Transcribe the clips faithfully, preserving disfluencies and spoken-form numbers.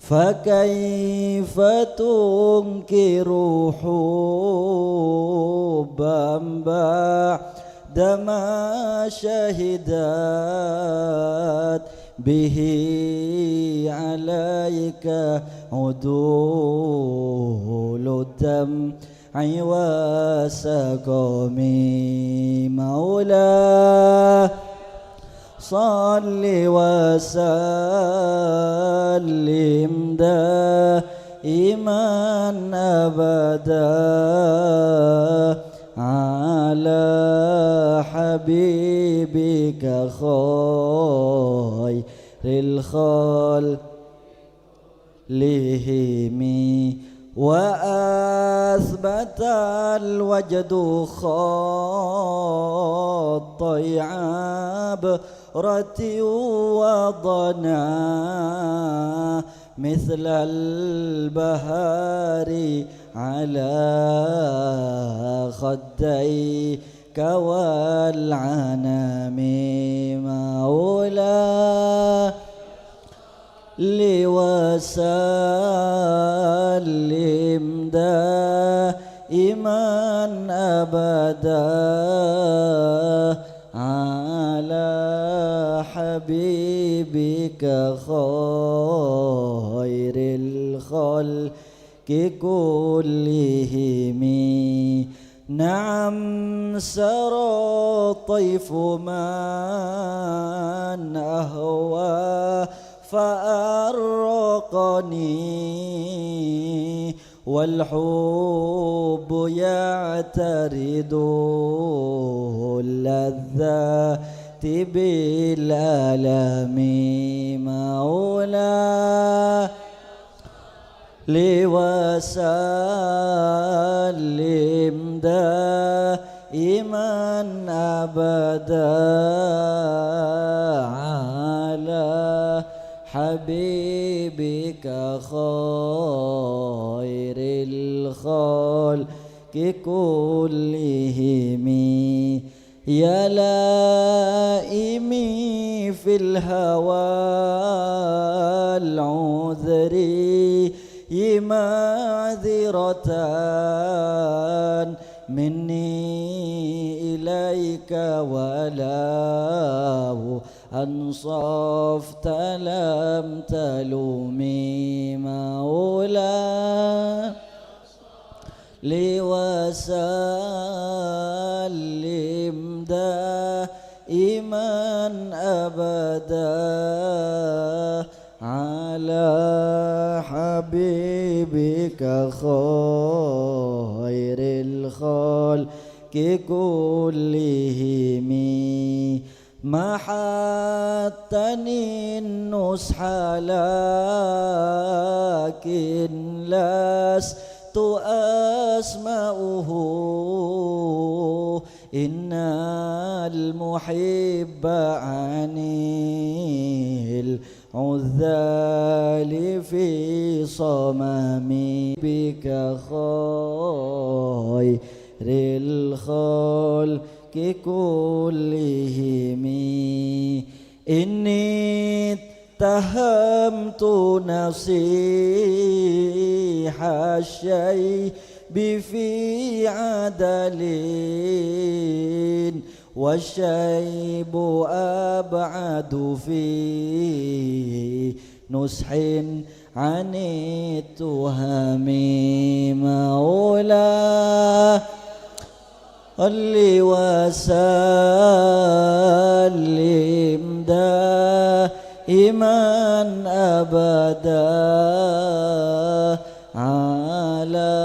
فكيف تنكر حبا بعدما شهدت به عليك عدول الدمع والسقم؟ مولاي صل وسلم دائما أبدا على حبيبك خير الخلق كلهم. وأثبت الوجد خط عبرة وضنا مثل البهار على خديك والعنم. مولاي صل وسلم دائما أبدا على حبيبك خير الخلق كلهم. نعم، سرى طيف من أهوى فأرقني، والحب يعترض اللذات بالألم. مولاي صل وسلم دائما أبدا على حبيبك خير الخلق كلهم. يا لائمي في الهوى العذري معذرة مني إليك، ولو أنصفت لم تلمي. مولاي صل وسلم دائما أبدا على حبيبك خير الخلق كلهم. محتني النصح لكن لست أسمعه، إن المحب عن العذال في صمم. بك خير الخلق كلهم. إني اتهمت نصيح الشيب في عدل، والشيب أبعد في نصح عن التهم. مولاي صل وسلم دائما أبدا على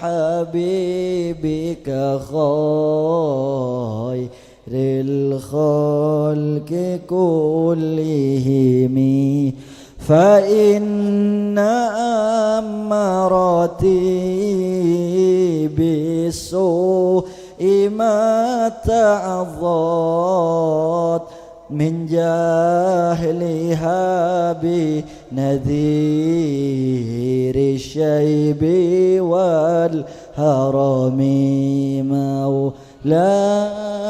حبيبك خير الخلق كلهم. فإن أماراتي بالسوء ما تعظت من جهلها بنذير الشيب والهرم. مولاي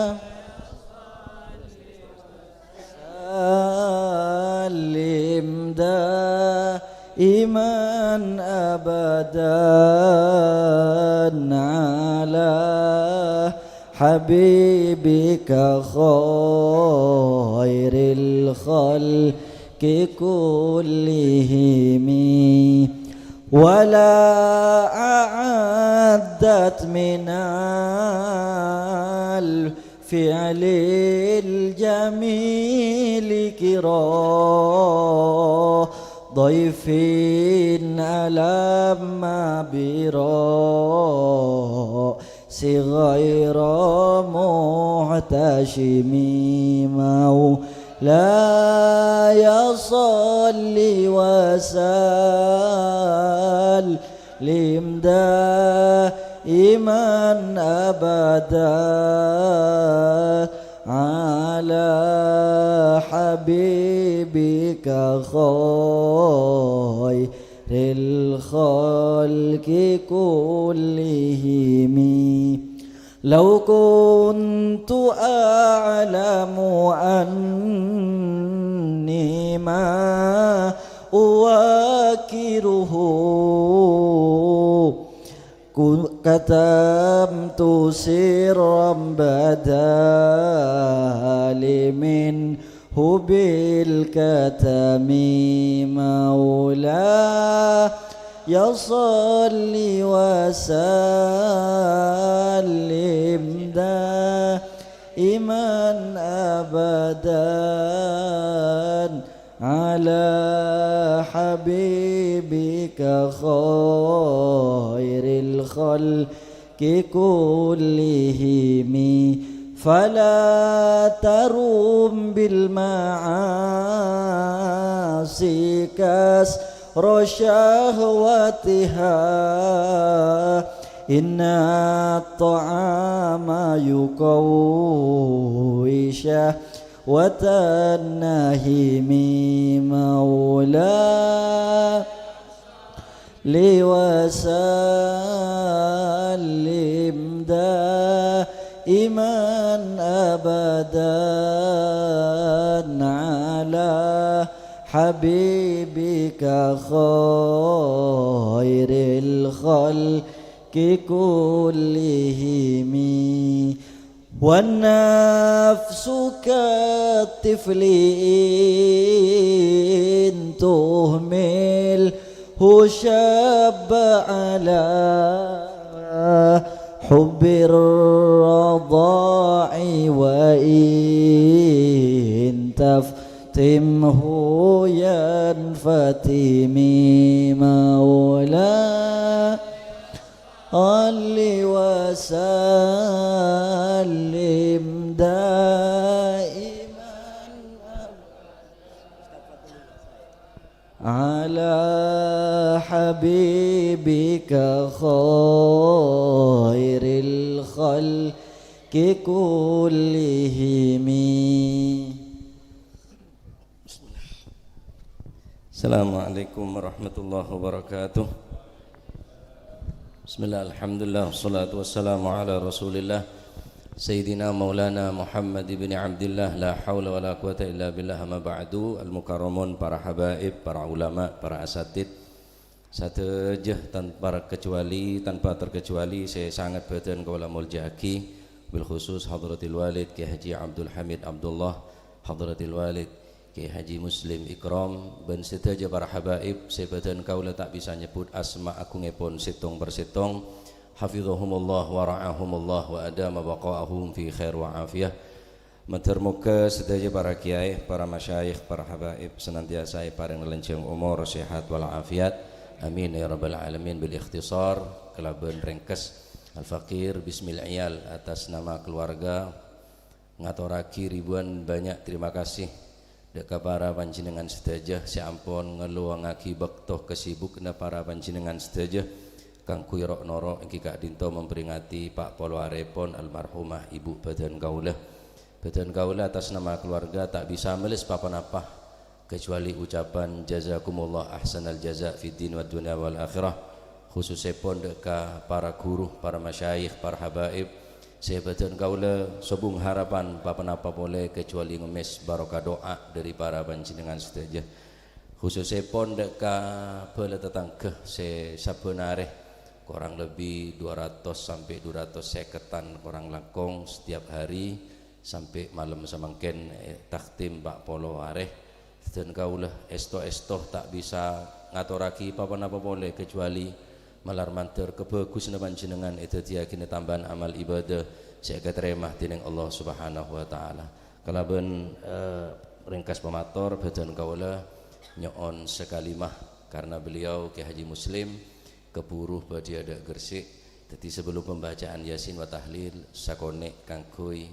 صل وسلم دائما دائما أبدا على حبيبك خير الخلق كلهم. ولا أعدت من الفعل الجميل كرام ضيف ألم برأس غير محتشم. مولاي صل وسلم دائما أبدا على حبيبك خير الخلق كلهم. لو كنت أعلم أني ما أوكره ك-، كتمت سرا بدا لي منه بالكتم. مولاي صل وسلم دائما أبدا على حبيبك خير الخلق كلهم. فلا ترم بالمعاصي كسر شهوتها، إن الطعام يقوي شهوة النهم. مولاي صل وسلم دائما أبدا على حبيبك خير الخلق كلهم. والنفس كالطفل إن تهمله شب على حب الرضاع، وإن تفطمه ينفطم. مولاي صل وسلم دائما على حبيبك خير الخلق كلهم. Assalamualaikum warahmatullahi wabarakatuh. Bismillah, alhamdulillah, wassalatu wassalamu ala rasulillah, Sayyidina Maulana Muhammad ibni Abdillah, la haula wa la quwata illa billah, amma ba'du. Al-mukarramun, para habaib, para ulama, para asatid, sadhâjâ tanpa kecuali, tanpa terkecuali, sè sanget bhâdhân kaulâ molja'aghi, bil khusus Hadratil Walid Kiai Haji Abdul Hamid Abdullah, Hadratil Walid Kiai Haji Muslim Ikram, bân sadhâjâ para habaib sè bhâdhân kaulâ ta' bisa nyebbhut asma agungngèpon sèttong per sèttong. Hafizahumullah wa ra'ahumullah wa adama baqa'ahum fi khair wa afiyah. Mator moghâ sadhâjâ para kiai, para masyayikh, para habaib senantiasa èparèngana lanjhâng omor, sehat wal afiat. Amin ya rabbal alamin. Bil ikhtisar, kalabân rèngkes, Al-Faqir Bismil Iyal atas nama keluarga ngatorraghi ribuan banyak terima kasih dâ' ka para panjhennengngan sadhâjâ sè ampon ngalowangaghi bâkto kasibukanna para panjhennengngan sadhâjâ kaangghuy ro'-noro' èngghi ka'dinto memperingati pa' polo arèpon almarhumah ibu bhâdhân kaulâ. Bhâdhân kaulâ atas nama keluarga ta' bisa mellès pa-ponapa kecuali ucapan jazakumullah ahsanal jaza fid din wad dunya wal akhirah, khususèpon dâ' ka para ghuru, para masyayikh, para habaib, sè bhâdhân kaulâ sobung harapan pa-ponapa polè kecuali ngemmès barokah do'a dâri para panjhennengngan sadhâjâ. Khususèpon dâ' ka bhâlâ tatangghâ sè sabbhân arè, korang lebbi dua ratus sampè' dua ratus sèkètan korang langkong setiap hari, sampè' malem samangkèn, eh, takhtim pa' polo arè. Dhân kaulâ èsto-èsto ta' bisa ngatorraghi pa-ponapa polè, kecuali malar mandhâr kabhâghusânna panjhennengngan èdhâddhiyâghinâ tambâ'ân amal ibadah sè èkatarèma dhinèng Allah Subhanahu wa Ta'ala. Kalabân, eh, rèngkas pamator, bhâdhân kaulâ nyo'on sakalimah karna beliau, Kè Haji Muslim, kabhuru bâdhiyâ dâ' Gersik. Dhâddhi, sabellum pembacaan Yasin wa Tahlil, sakonè' kaangghuy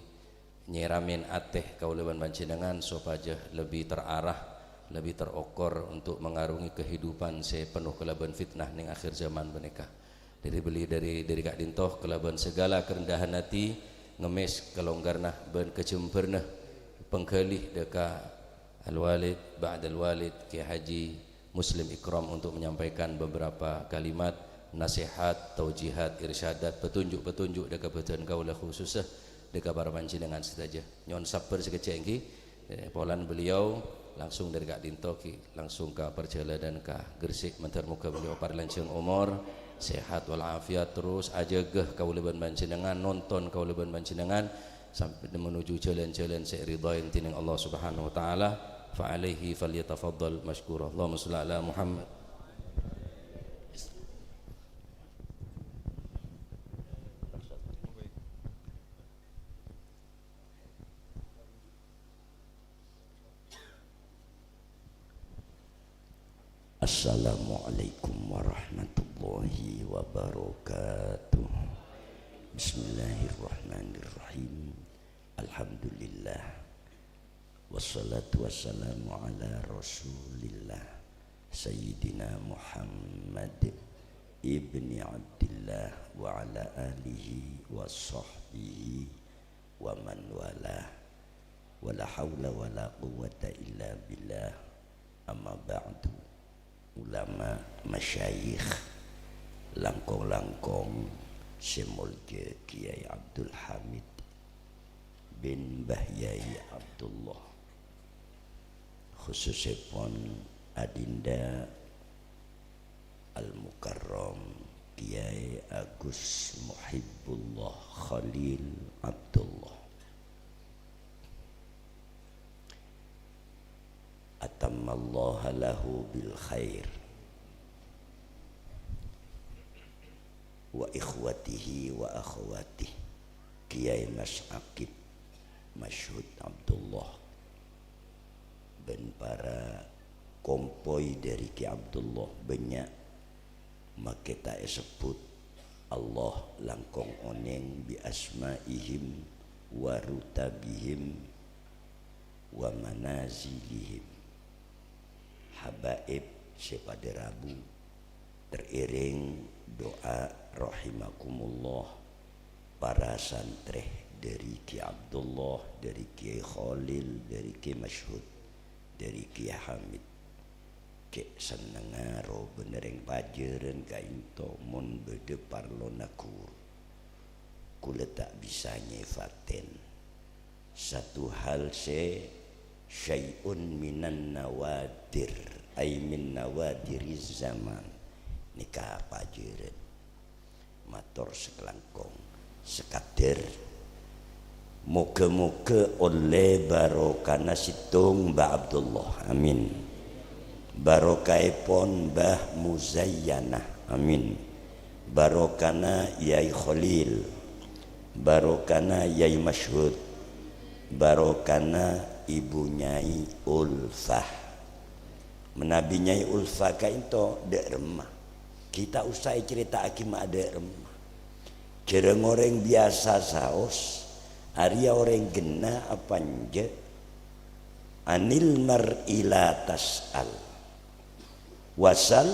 nyèramè atè kaulâ bân panjhennengngan sopajâ lebbi terarah, lebbi terokor untuk mengarungi kehidupan sè penuh kalabân fitnah nèng akhir zaman panèka. Dhâri beliau, dhâri, dhâri ka'dinto kalabân segala kerendahan hati, ngemmès kalonggarna bân kajembhârna pangghâli dâ' ka Al-Walid Ba'dal Walid Kè Haji Muslim Ikram untuk menyampaikan beberapa kalimat nasihat, taujihat, irsyadat, petunjuk-petunjuk dâ' ka bhâdhân kaulâ khusussa dâ' ka para panjhennengngan sadhâjâ. Nyo'on sabbhâr sakejjhâ' èngghi. Eh, polana beliau langsung dhâri ka'dinto ghi' langsung ka parjhâlânan ka Gersik. Mandhâr moghâ beliau parlanjhâng omor, sehat walafiat, terros ajâgâ kaulâ bân panjhennengngan, nonton kaulâ bân panjhennengngan, sampè' menuju jhâlân-jhâlân sè èridhoi dhinèng Allah Subhanahu wa Ta'ala. Fa alaihi falyatafaddal masykura. Allahumma shalli ala Muhammad. Assalamualaikum warahmatullahi wabarakatuh. Bismillahirrahmanirrahim. Alhamdulillah. Wassalatu wassalamu ala Rasulillah, Sayyidina Muhammad ibni Abdillah wa ala alihi wa sahbihi wa man walah. Wa la haula wa la quwwata illa billah. Amma ba'du. Ulama, masyayikh, langkong-langkong sè molja Kèyaè Abdul Hamid bin Mbah Yai Abdullah, khususèpon adinda Al-Mukarram Kèyaè Agus Muhibbullah Khalil Abdullah. Atammallaha lahu bil khair wa ikhwatihi wa akhawatih, Kèyaè Mas Aqib Masyhud Abdullah, bân para kompoy dhâri Kè Abdullah bânnya', makè ta' èsebbhut, Allah langkong onèng bi asma'ihim wa rutabihim wa manazilihim. Habaib sè padâ rabu, terèrèng du'a rahimakumullah, para santrè dhâri Kè Abdullah, dhâri Kè Khalil, dhâri Kè Masyhud, dhâri Kè Hamid. Kè' sennengnga ro bhender rèng pajhârân ka'ènto mon bâdâ parlona ghuru. Kulâ ta' bisa nyèfatèn. Satu hal sè syai'un minan nawadir, ay min nawadirizzaman. Nèka pajhârân. Mator sakalangkong, sakadâr. Moghâ-moghâ ollè barokana sèttong Mbah Abdullah. Amin. Barokaèpon Mbah Muzayyanah. Amin. Barokana Yai Kholil. Barokana Yai Masyhud. Barokana Ibu Nyai Ulfah. Manabi Nyai Ulfa ka'ènto dâ' remma, ghi' ta' osa ècarèta'aghi ma' dâ' remma. Jhârâng orèng biyasa saos, arèya orèng ghenna apa enjâ'. Anil mar'i la tas'al, wasal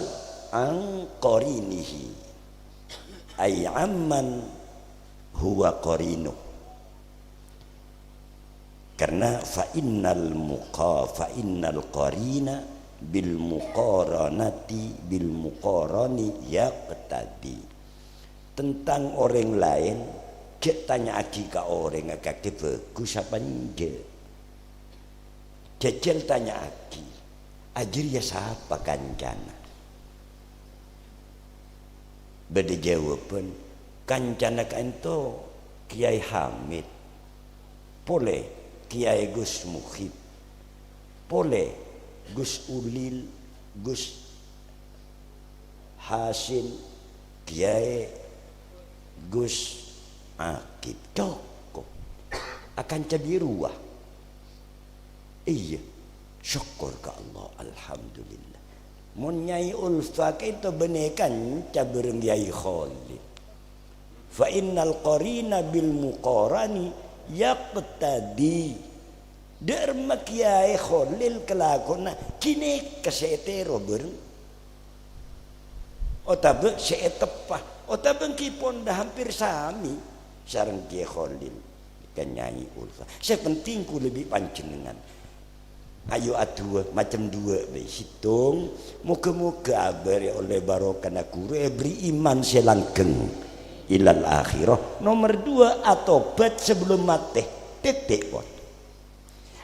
an qarinihi, ay amman huwa qarinuh. Karena fa innal muqa-, fa innal qarina bil muqaranati, bil muqarani yaqtadi. Tentang orèng laèn, jhâ' tanya'aghi ka orèngnga kakè bhâghus apa enjâ'. Jhâjhâl tanya'aghi. "Ajâriyâ sapa kancana?" Bâdâ jâwâbhân, "Kancana ka'ènto Kèyaè Hamid, polè Kèyaè Gus Muhib, polè Gus Ulil, Gus Hasin, Kèyaè Gus Akib." Cokop. Akanca bi' rowa. Iyâ, sokkor ka Allah, alhamdulillah. Mon Nyai Ulfa kèto bânnè kanca bhâreng Kèyaè Kholil. "Fa innal qarina bil muqarani yaqtadi." Dâ' remma Kèyaè Kholil kalakowanna ghânèka sè ètèro bhâreng. Otabâ sè èteppa, otabâ èngghi pon dâ' hampir sami sareng Kèyaè Kholil, ka Nyai Ulfa. Sè penting kaulâ bi' panjhennengngan, ayo adu'a, macem duwâ' bhâi, sèttong, moghâ-moghâ abârri' ollè barokana ghuru, èberri' iman sè langgeng ilal akhirah. Nomer duwâ', atobhât sabellunna matè, tètè' pon.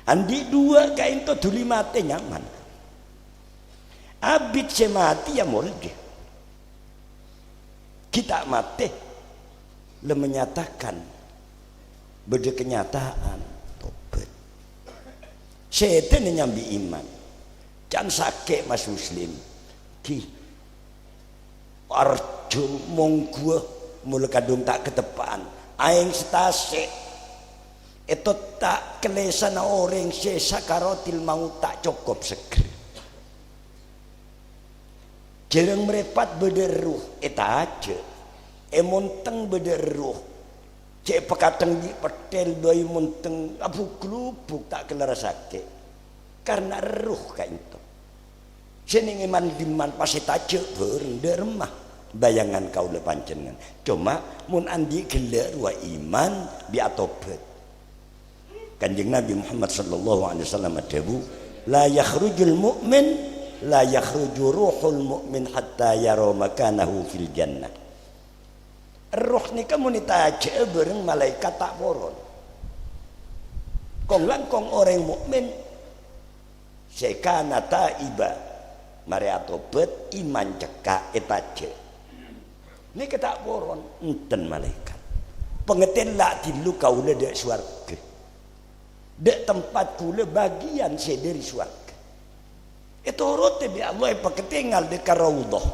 Andi' duwâ' ka'ènto dhuli matè nyaman. Abit sè matè yâ molja. Ghi' ta' matè la menyatakan bâdâ kenyataan tobhât. Sèdhâna nyambi iman. Can sakè', Mas Muslim. Ghi. Arjhu mongghuwâ, mola kadhung ta' kateppa'an. Aèng sè tasè'. Ètotta' kalèsanna orèng sè sakaratil maut ta' cokop seggher. Jhârâng mrèpat bâdâ erroh, ètajâ'. Èmontèng bâdâ erroh. Cè' èpakathèng bi' pettèl bhâi montèng, abuk-glubuk ta' kèla rassaghi. Karna erroh ka'ènto. Sè nèng è man-dhimman pas ètajâ' bhâreng dâ' remma bâjângan kaulâ panjhennengngan. Coma mon andi' ghellâ' rowa iman bi' atobhât. Kanjeng Nabi Muhammad sallallahu alaihi wasallam adhâbu, "La yakhrujul mu'min, la yakhruju ruhul mu'min hatta yara makanahu fil jannah." Erroh nèka mon ètajâ'â bhâreng malaèkat ta' poron. Kong-langkong orèng mukmin sè kana taiba, marè atobhât, iman cekka' ètajâ'. Nèka ta' poron, enten malaèkat. Pangatèla' dhillu kaulâ dâ' sowarghâ. Dâ' tempat kaulâ bâgiyân sè dâri sowarghâ. Ètorotè bi' Allah èpakatèngal dâ' ka raudhah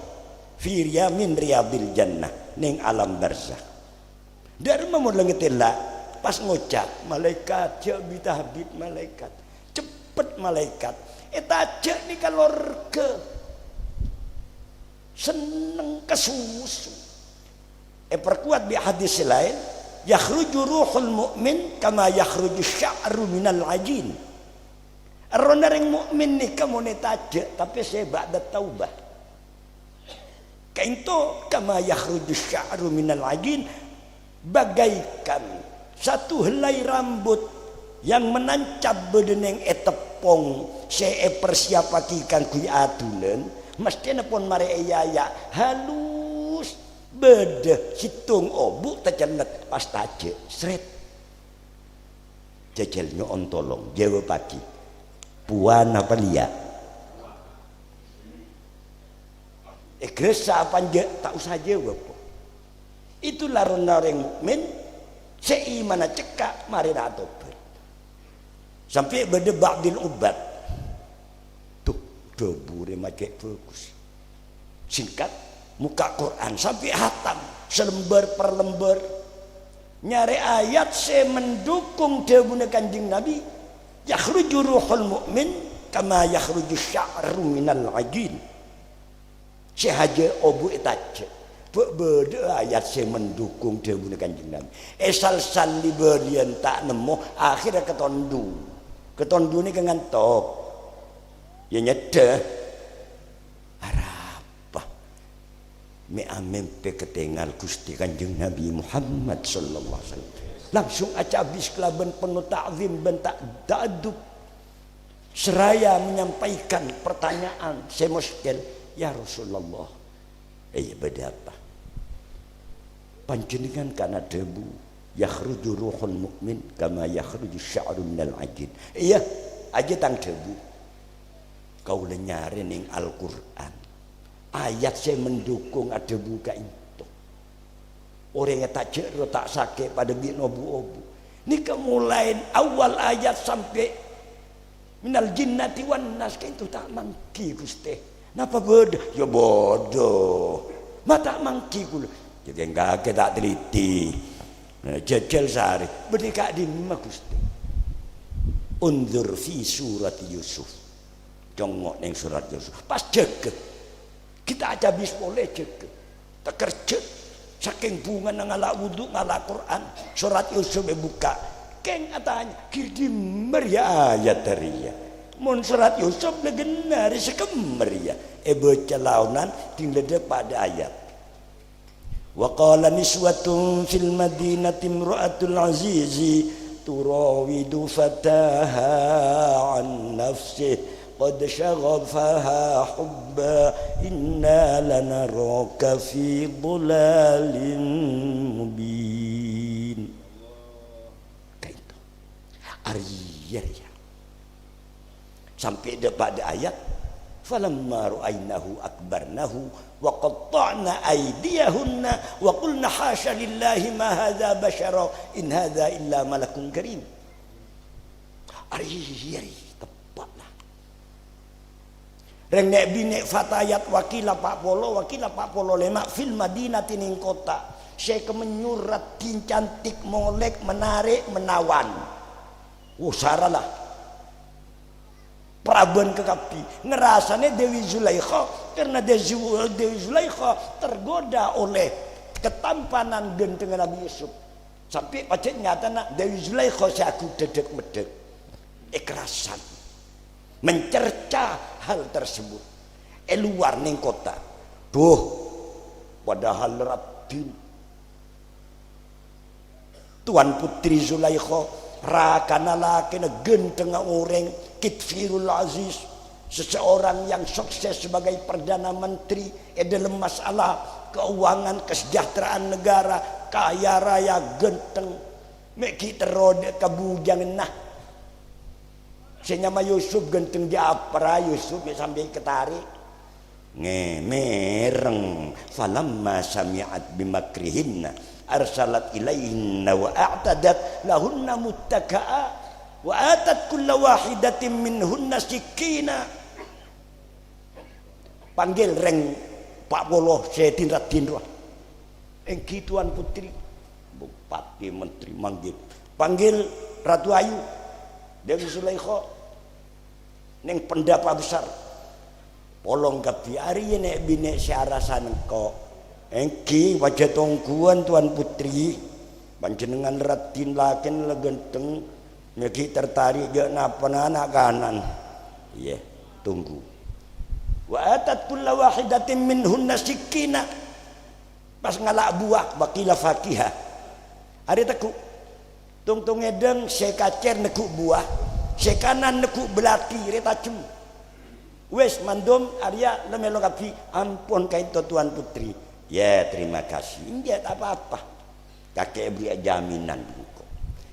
fi riya min riyadil jannah nèng alam barzakh. Dâ' remma mon la ngatèla', pas ngoca', "Malaèkat, jhâ' bit-abit malaèkat. Ceppet malaèkat. Ètajâ' nèka lorghâ." Senneng kasusu. Èparkowat bi' hadis sè laèn, "Yakhruju ruhul mu'min kama yakhruju sya'ru minal ajin." Errohna rèng mukmin nèka mon ètajâ', tapè sè ba'da taubah. Ka'ènto, "Kama yakhruju sya'ru minal ajin," bagaikan satu helai rambut yang menancap bâdâ nèng è teppong sè èparsiyappaghi kaangghuy adulân, mesthèna pon marè èyaya' halus. Bâdâ sèttong obu' tacellet pas tajâ', sret. Jhâjhâl nyo'on tolong, jâwâbhâghi. Puwan apa lèya'? Èghârâssa apa enjâ', ta' osa jâwâb. Itulah errohna orèng mukmin sè imanna cekka' marèna atobhât. Sampè' bâdâ ba'dil ubbad. Tuh, dhâbuna ma' cè' bhâghus. Singkat, mokka' Qur'an sampè' hatam, salembâr per lembâr. Nyarè ayat sè mendukung dhâbuna Kanjeng Nabi, "Yakhruju ruhul mu'min kama yakhruju sya'ru minal ajin." Sè hajâ' obu' ètajâ'. Bâ-, bâdâ ayat sè mendukung dhâbuna Kanjeng Nabi. Èsal-sali bâliyân ta' nemmo, akhèrra katondu. Katondu nèka ngantok. Yâ nyeddhâ. Arapa? Mè' amèmpè katèngal Ghustè Kanjeng Nabi Muhammad sallallahu alaihi wasallam. Langsung acabis kalabân penuh ta'zim bân ta-, ta'addub. Seraya menyampaikan pertanyaan sè muskil, "Ya Rasulullah, iyâ bâdâ apa?" Panjhennengngan kana dhâbu, "Yakhruju ruhul mu'min kama yakhruju sya'ru minal ajin." Iyâ, ajâ tang dhâbu. Kaulâ nyarè neng Al-Qur'an, ayat sè mendukung adhâbu ka'ènto. Orèng ta' jhâ' ro ta' sakè' padâ bi' nobu-obu. Nèka molaè awal ayat sampè' "Minal jinnati wan nas" ka'ènto ta' mangghi, Ghustè. Napa bâdâ? Ya bâdâ. Ma' ta' mangghi kaulâ. Ya kèng kakè ta' teliti. Nah, jhâjhâl sarè. Bâdâ è ka'dimma, Ghustè? Unzur fi surati Yusuf. Congngo' neng surat Yusuf. Pas jâgâ. Kita ajâbis polè jâgâ. Takerjhâ. Sakèng bhungana ngala' wudu, ngala' Qur'an. Surat Yusuf èbukka'. Kèng atanya, "Ghir dimma rèya ayat rèya?" Mon surat Yusuf la ghenna' rè sakemma rèya. Èbâca laonan, ding la dâpa' dâ' ayat. Wa qala niswatun fil madinati imra'atul azizi turawidu fataha an nafsih qad syaghafaha hubba inna lanaraka fi dhalalin mubin. Ka'ènto. Arèya rèya. Sampè' dâpa' dâ' ayat, "Falamma ra'ainahu akbarnahu wa qatta'na aydiyahunna wa qulna hasya lillahi ma hadza basyara in hadza illa malakun karim." Arèya rèya, teppa' la. Rèng nè'-binè' fatayat wakila pa' polo, wakila pa' polo lèma' fil madinati neng kottha. Sè kamennyur raddhin cantik, molek, menarè', menawan. Wo, sara la. Parabân kakabbhi. Ngarasanè Dewi Zulaikha, karna Dewi Zu-, Dewi Zulaikha tergoda oleh ketampanan ghântengnga Nabi Yusuf. Sampè' pajhât nyatana Dewi Zulaikha sè aghudhâdhâk-meddhâk. Èkarasan. Mencerca hal tersebut. È lowar neng kottha. Duh, padahal raddhin Tuan Putri Zulaikha, rakana lakèna ghântengnga orèng, Kitfirul Aziz, seseorang yang sukses sebagai Perdana Menteri è dâlem masalah keuangan kesejahteraan negara, kaya raya, ghânteng. Mè' ghi' terro dâ' ka bujanganna. Sè nyama Yusuf ghânteng jâpara, Yusuf mè' sampè' èkatarè'. Ngè-, mèreng. Falamma sami'at bimakrihinna arsalat ilaihinna wa a'tadat lahunna muttaka'a wa atat kulla wahidatin minhunna sikkina. Panggil rèng pa' polo sè din-raddhin rowa. Èngghi Tuan Putri, bupati, menteri manggil. Panggil Ratu Ayu, Dewi Zulaikha, neng pendapa besar. Polong kabbhi arèya nè'-binè' sè arassa nengko'. Èngghi, pajhât ongghuwân Tuan Putri. Panjhennengngan raddhin lakèna la ghânteng, mè' ghi' tertarik jâ' napana na'-kana'. Iyâ, tunggu. Wa atat kulla wahidatin minhunna sikkina. Pas ngala' buwâ, wa qila fakiha. Arè tegghu'. Tong-tong ngèdhâng, sè kacèr negghu' buwâ, sè kanan negghu' bâlâdhi, rè tajhem. Wis, mandhum, arèya la mèlo kabbhi, ampon ka'ènto Tuan Putri. Ya, terima kasih. Enjâ', ta' pa-apa. Kakè bâriyâ jaminan bi' engko'.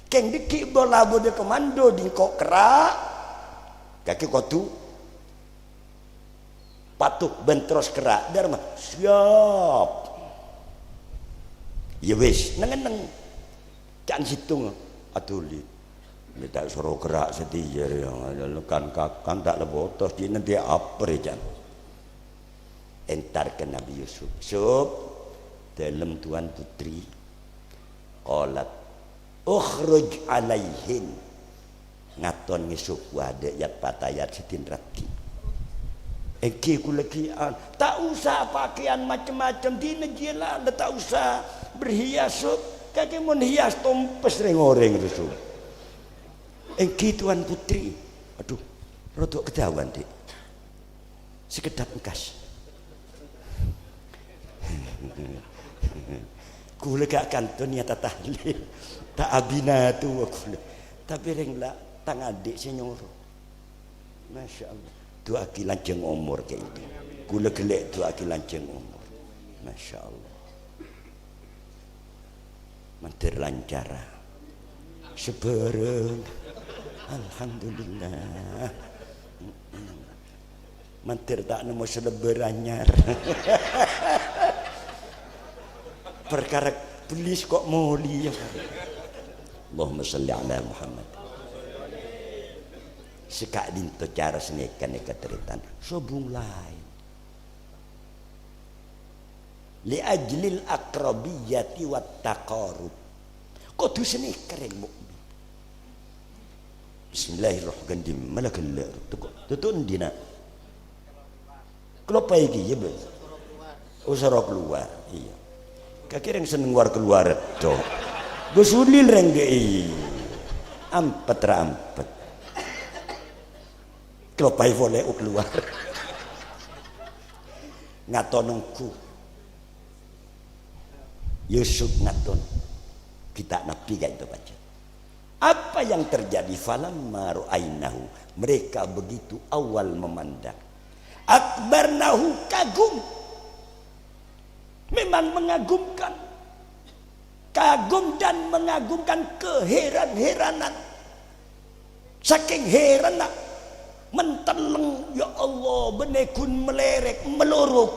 Kèng dhâggi' bâ' la bâdâ komando bi' engko' kerra'. Kakè kodhu patuh bân terros kerra'. Dârma, siap. Ya wis, neng-enneng. Can sèttong adhuli. Mè' ta' soro kerra' satèya, kan kakan ta' la potos, ghi' nanti apa rè, can. Entar ka Nabi Yusuf. Sup, dâlem Tuan Putri. Qalat, "Ukhruj alaihin." Ngaton ngèsoh wadâ' yat-patayat sè din-raddhin. Èngghi kaulâ ghi'an. Ta' osa pakèyan macem-macem, dinah jiyâ la, la ta' osa berhias, Sup. Kakè mon hias tompes rèng-orèng, Sup. Èngghi Tuan Putri. Adhu, rodok kadhâbuwân, Dik. Sekedhâp engkas. Kaulâ ghi' kanto niyata tahlil. Ta' abina towa kaulâ. Tapè rèng la tang andi' sè nyoro. Masya Allah. Du'aaghi lanjhâng omor ka'ènto. Kaulâ ghellâ' du'aaghi lanjhâng omor. Masya Allah. Mandhâr lancar. Sabârâng. Alhamdulillah. Mandhâr ta' nemmo salebbhâr anyar. Perkara bellis kok molè, ya. Allahumma shalli ala Muhammad. Sè ka'dinto cara sanèka, nèka tarètan. Sobung laèn. Li ajlil aqrabiyyati wat taqarub. Kodhu sanèka rèng mukmin. Bismillahirrahmanirrahim. Mala ghellâ' toko. Tutu endi, Na'? Keloppa iki, ya, Bro? Oh, soro keluar. Iya. Kakè rèng seneng war-keluar, to. Gus Ulil rèng ke, iya. Ampet ra ampet. Keloppaè polè, oh, keluar. Ngaton ongghu. Yusuf ngaton. Kita Nabi ka'dinto pajhât. Apa yang terjadi? Falamma ra'ainahu. Mereka begitu awal memandang. Akbarnahu, kagum. Memang mengagumkan. Kagum dan mengagumkan, keheran-heranan. Sakèng hèranna, mentellèng, "Ya Allah, bânnè ghun malèrèk, malorok.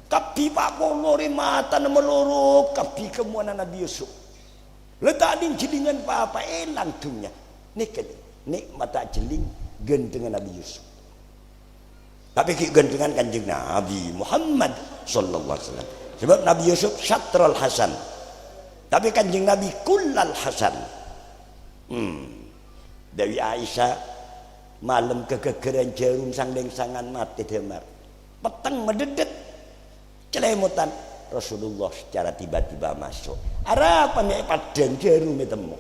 Kabbhi pa' polo rè matana malorok, kabbhi kemmowanna Nabi Yusuf. La ta' nèng-jhellingan pa-apa, èlang dhunnya." Nèka, nè'matta jhelling ghânthengnga Nabi Yusuf. Tapè ghi' ghânthengngan Kanjeng Nabi Muhammad sallallahu alaihi wasallam. Sabâb Nabi Yusuf syatral hasan. Tapè Kanjeng Nabi kullal hasan. Hmm. Dhâbuna Aisyah, malem ghâghârân jhârum sang-lèngsangan matè dâmar. Petteng madheddhet. Calèmotan. Rasulullah secara tiba-tiba maso'. Arapa mè' è paddhâng jhârum ètemmo.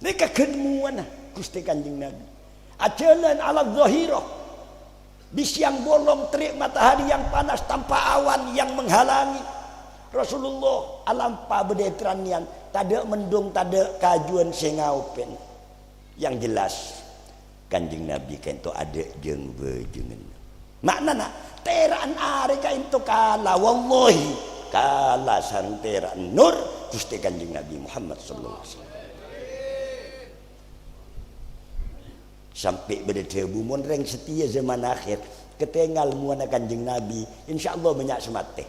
Nèka ghân mowana Ghustè Kanjeng Nabi. Ajhâlân ala dhahirah. Di siang bolong, terik matahari yang panas tanpa awan yang menghalangi. Rasulullah alampa bâdâ è terranèyan, tadâ' mendung, tadâ' kajuwân sè ngaopèn. Yang jelas, Kanjeng Nabi ka'dinto adâ' jâng-bâjângan. Ma'nana, tèra'an arè ka'dinto kala, wallahi, kala sareng tèra'an nur Ghustè Kanjeng Nabi Muhammad sallallahu alaihi wasallam. Sampè' bâdâ dhâbu, "Mon rèng satèya zaman akhir, katèngal mowana Kanjeng Nabi, insyaallah bânnya' sè matè."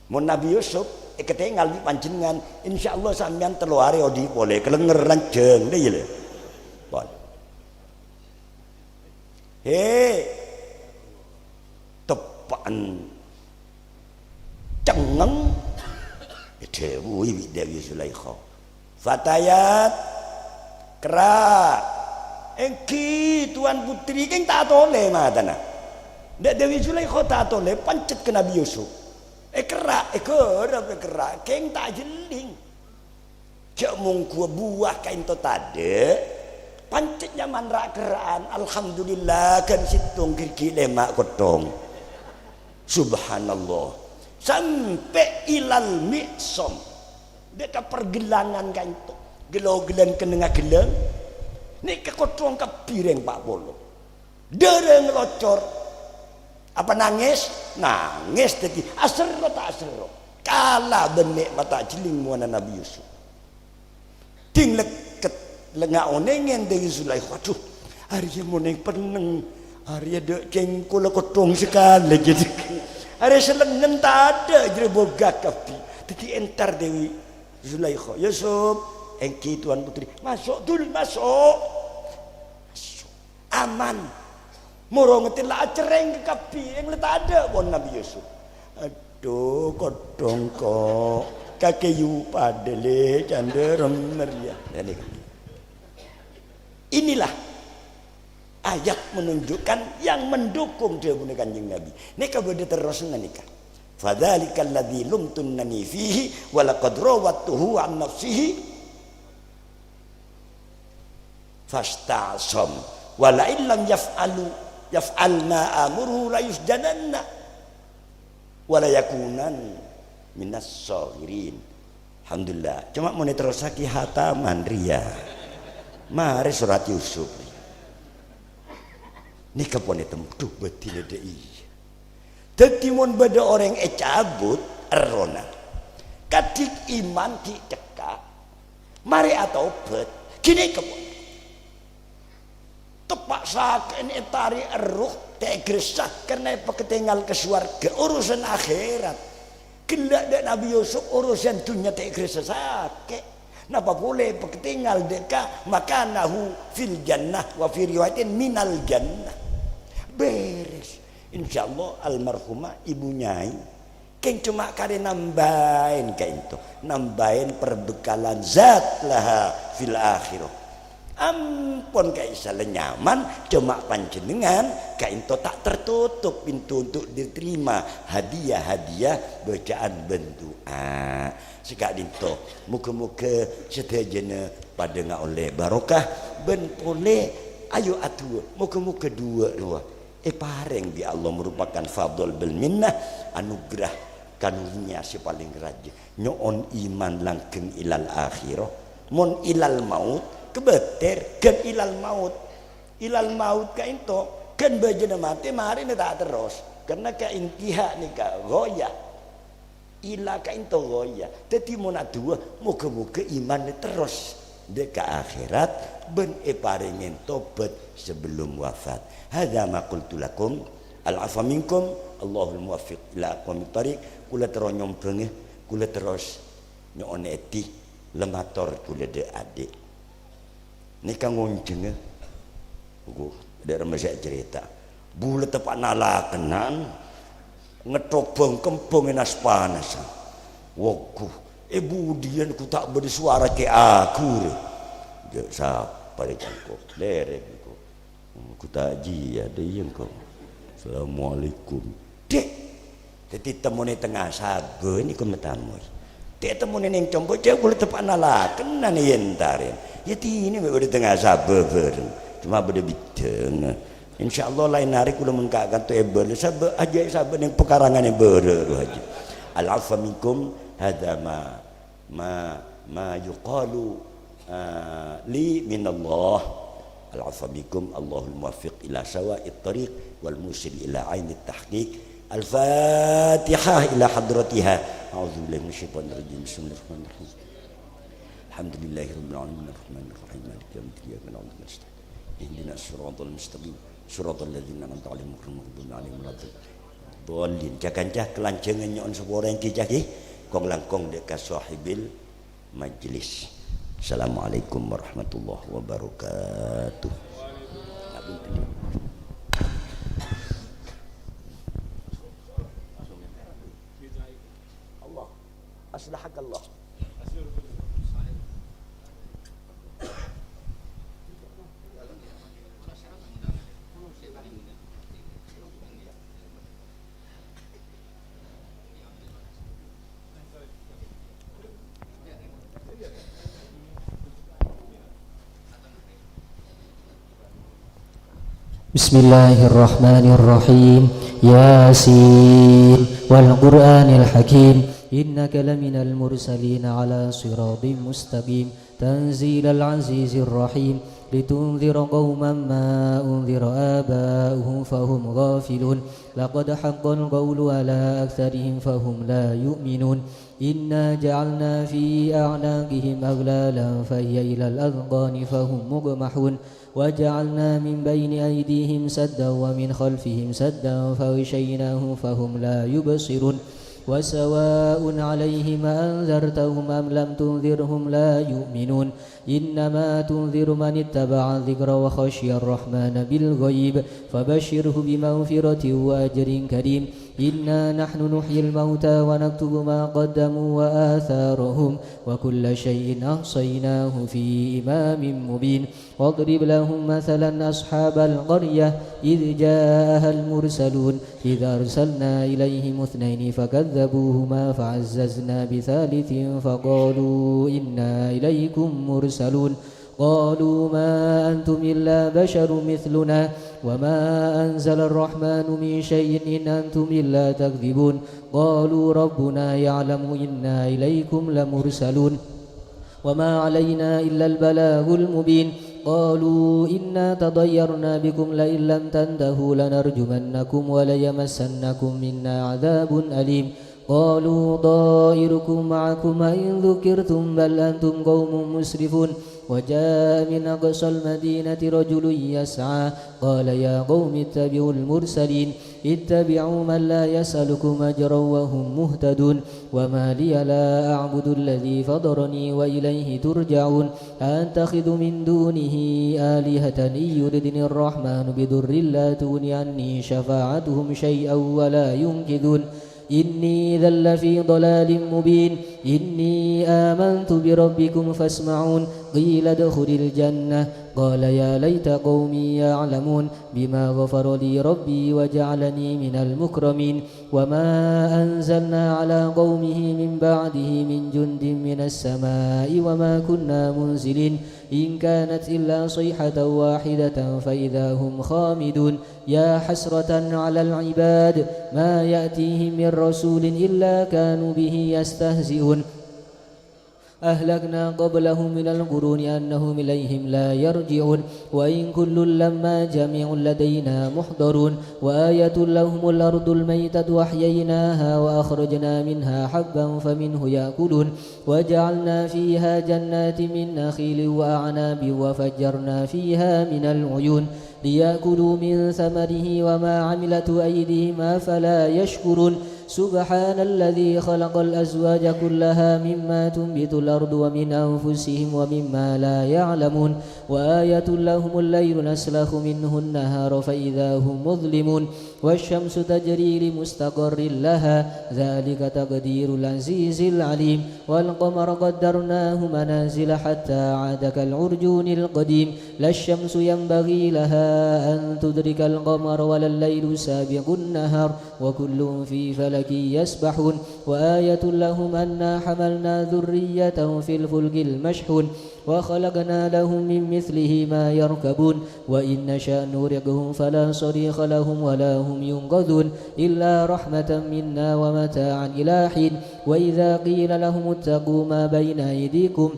Mon Nabi Yusuf èkatèngal bi' panjhennengngan, insyaallah sampèyan tello arè odi' polè, kalènger lanjhâng, la iyâ, la? Pon. He, teppa'an cengngeng, èdhâbuwi bi' Dewi Zulaikha. Fatayat, kerra'. Èngghi, Tuan Putri, kèng ta' atolè matana. Dâ' Dewi Zulaikha ta' atolè, pancet ka Nabi Yusuf. Èkerra', èghârâp èkerra', kèng ta' jhelling. Jhâ' mongghuwâ buwâ ka'dinto tadâ', pancet nyaman ra'-kerra'an, alhamdulillah, ghân sèttong ghi' lèma' kotthong. Subhanallah. Sampè' ilal mi'sam. Dâ' ka parghellangan ka'dinto. Ghello-ghellan kennengnga ghellang. Nèka kotthong kabbhi rèng pa' polo. Dârâ ngalocor. Apa nangès? Nangès dhâddhi. Aserro ta' aserro? Kala bân nè'matta jhelling mowana Nabi Yusuf. Ding lekket, lengnga onèngèn Dewi Zulaikha. Waduh, arèya mon nèng pennèng. Arèya dâ' kèng kaulâ kotthong sakalè, jadi. Arèya sè lengngen tadâ', jârèya bogak kabbhi. Dhâddhi èntar Dewi Zulaikha. "Yusuf, èngghi Tuan Putri. Maso', Dul, maso'." Maso'. Aman. Moro ngatèla acerrèng ka kabbhi, èng la tadâ' pon Nabi Yusuf. Adhu, kotthong ko'. Kakè yu padâ lè, candhâ remmer, ya. Inilah ayat menunjukkan yang mendukung dhâbuna Kanjeng Nabi. Nèka bâdâ terrosna nèka. "Fadzalika alladzi lumtunnani fihi wa laqad rawattuhu an nafsihi." Fasta'sam. Wa la in lam yaf'alu, yaf'al ma amuruhu la yusjananna. Wa la yakunan minas saghirin. Alhamdulillah. Coma mon èterrossaghi hataman rèya. Marè sorat Yusuf. Nèka pon ètemmo, dhu, bâdina dâ' iyâ. Dhâddhi, mon bâdâ orèng ècabut errohna, kadhi iman ghi' cekka', marè atobhât, ghânèka pon. Teppa' sakè'na ètarè' erroh, ta' ègressa, karna èpakètèngal ka sowarghâ, urusan akhèrat. Ghellâ' dâ' Nabi Yusuf, urusan dhunnya ta' ègressa sakè'. Napa polè èpakètèngal dâ' ka makanahu fil jannah wa fi riwayatin minal jannah. Bèrès. Insyaallah almarhumah Ibu Nyai kèng coma karè nambâi ka'ènto, nambâi perbekalan zat laha fil akhirah. Ampon ka'issa' nyaman, coma panjhennengngan ka'ènto ta' tertutup pintu untuk diterima hadiah-hadiah bacaan bân du'a. Saka'dinto, moghâ-moghâ sadhâjâna padâ ngaollè barokah, bân polè ayo adu'a, moghâ-moghâ du'a rowa èparèng bi' Allah merupakan fadl bal minnah, anugerah karunia sè palèng rajâ. Nyo'on iman langgeng ilal akhirah. Mon ilal maut, kabâter, ghân ilal maut. Ilal maut ka'ènto, ghân bâjâna matè, marèna ta' terros. Karna ka intiha nèka ghayah. Ila ka'ènto ghayah. Dhâddhi mon adu'a, moghâ-moghâ imanna terros dâ' ka akhèrat bân èparèngè tobhât sabellum wafat. Hadza ma qultu lakum, al-'afwa minkum, Allahul muwaffiq ila aqwamit thariq. Kaulâ terro nyombhângâ, kaulâ terros nyo'ona èdhi, la mator kaulâ dâ' adhi'. Nèka ngonjhângnga. Engko' dâ' remma sè acarèta. Bulâ teppa'na lakennan, ngetthok bâng-kembâng è nas-panasan. Waggu, è budiyân engko' ta' bâdâ sowara kè aghur. Jâ' sapa rè engko'? Lèrèk engko'. Engko' ta' jiyâ, dâ' iyâ engko'. Assalamualaikum. Dek. Dhâddhi temmonè tengnga sabâ nèko matamoy. Tè' temmonè neng compo' jhâ' bulâ teppa'na lakennan èntarè. Yâ dinah mè' bâdâ tengnga sabâ bhâreng. Coma bâdâ bidhângnga. Insyaallah laèn arè kaulâ mon ka kanto èbâlâ sabâ, ajâ sabâ neng pekarangan èbâlâ rowa ajâ. Al-'afwa minkum, hadza ma ma, ma yuqalu, ah, li minallah. Al-'afwa minkum, Allahul muwaffiq ila sawa'it thariq wal musil ila ainit tahqiq. Al-Fatihah ila hadratiha. A'udzubillahi minasyaitonir rajim. Bismillahirrahmanirrahim. Alhamdulillahi rabbil alamin, arrahmanirrahim, maliki yaumiddin, iyyaka na'budu wa iyyaka nasta'in. Ihdinas siratal mustaqim. Siratal ladzina an'amta 'alaihim ghairil maghdubi 'alaihim waladdallin. Ca-kanca kalanjhângan nyo'on sapora èngghi ca'èpon kong-langkong dâ' ka sohibil majlis. Assalamualaikum warahmatullahi wabarakatuh. Ngapunten. Allah. Aslahakallah. بسم الله الرحمن الرحيم. ياسين والقرآن الحكيم. إنك لمن المرسلين على صراط مستقيم. تنزيل العزيز الرحيم. لتنذر قوما ما أنذر آباؤهم فهم غافلون. لقد حق القول على أكثرهم فهم لا يؤمنون. إنا جعلنا في أعناقهم أغلالا فهي إلى الأذقان فهم مقمحون. وجعلنا من بين أيديهم سدا ومن خلفهم سدا فأغشيناهم فهم لا يبصرون. وسواء عليهم أأنذرتهم أم لم تنذرهم لا يؤمنون. إنما تنذر من اتبع الذكر وخشي الرحمن بالغيب فبشره بمغفرة وأجر كريم. إنا نحن نحيي الموتى ونكتب ما قدموا وآثارهم وكل شيء أحصيناه في إمام مبين. واضرب لهم مثلا أصحاب القرية إذ جاءها المرسلون إذ أرسلنا إليهم اثنين فكذبوهما فعززنا بثالث فقالوا إنا إليكم مرسلون. قالوا ما أنتم إلا بشر مثلنا وما أنزل الرحمن من شيء إن أنتم إلا تكذبون. قالوا ربنا يعلم إنا إليكم لمرسلون. وما علينا إلا البلاغ المبين. قالوا إنا تطيرنا بكم لئن لم تنتهوا لنرجمنكم وليمسنكم منا عذاب أليم. قالوا طائركم معكم أئن ذكرتم بل أنتم قوم مسرفون. وجاء من أقصى المدينة رجل يسعى قال يا قوم اتبعوا المرسلين اتبعوا من لا يسألكم أجرا وهم مهتدون وما لي لا أعبد الذي فطرني وإليه ترجعون أأتخذ من دونه آلهة إن يردني الرحمن بضر لا تغن عني شفاعتهم شيئا ولا ينقذون إني إذا لفي ضلال مبين إني آمنت بربكم فاسمعون قيل ادخل الجنة قال يا ليت قومي يعلمون بما غفر لي ربي وجعلني من المكرمين وما أنزلنا على قومه من بعده من جند من السماء وما كنا منزلين إن كانت إلا صيحة واحدة فإذا هم خامدون يا حسرة على العباد ما يأتيهم من رسول إلا كانوا به يستهزئون أهلكنا قبلهم من القرون أنهم إليهم لا يرجعون وإن كل لما جميع لدينا محضرون وآية لهم الأرض الميتة أحييناها وأخرجنا منها حبا فمنه يأكلون وجعلنا فيها جنات من نخيل وأعناب وفجرنا فيها من العيون ليأكلوا من ثمره وما عملته أيديهم أفلا يشكرون سبحان الذي خلق الأزواج كلها مما تنبت الأرض ومن أنفسهم ومما لا يعلمون وآية لهم الليل نسلخ منه النهار فإذا هم مظلمون والشمس تجري لمستقر لها ذلك تقدير العزيز العليم والقمر قدرناه منازل حتى عاد كالعرجون القديم لا الشمس ينبغي لها أن تدرك القمر ولا الليل سابق النهار وكل في فلك يسبحون وآية لهم أنا حملنا ذريتهم في الفلك المشحون وخلقنا لهم من مثله ما يركبون وإن نشأ نغرقهم فلا صريخ لهم ولا هم ينقذون إلا رحمة منا ومتاعا إلى حين وإذا قيل لهم اتقوا ما بين أيديكم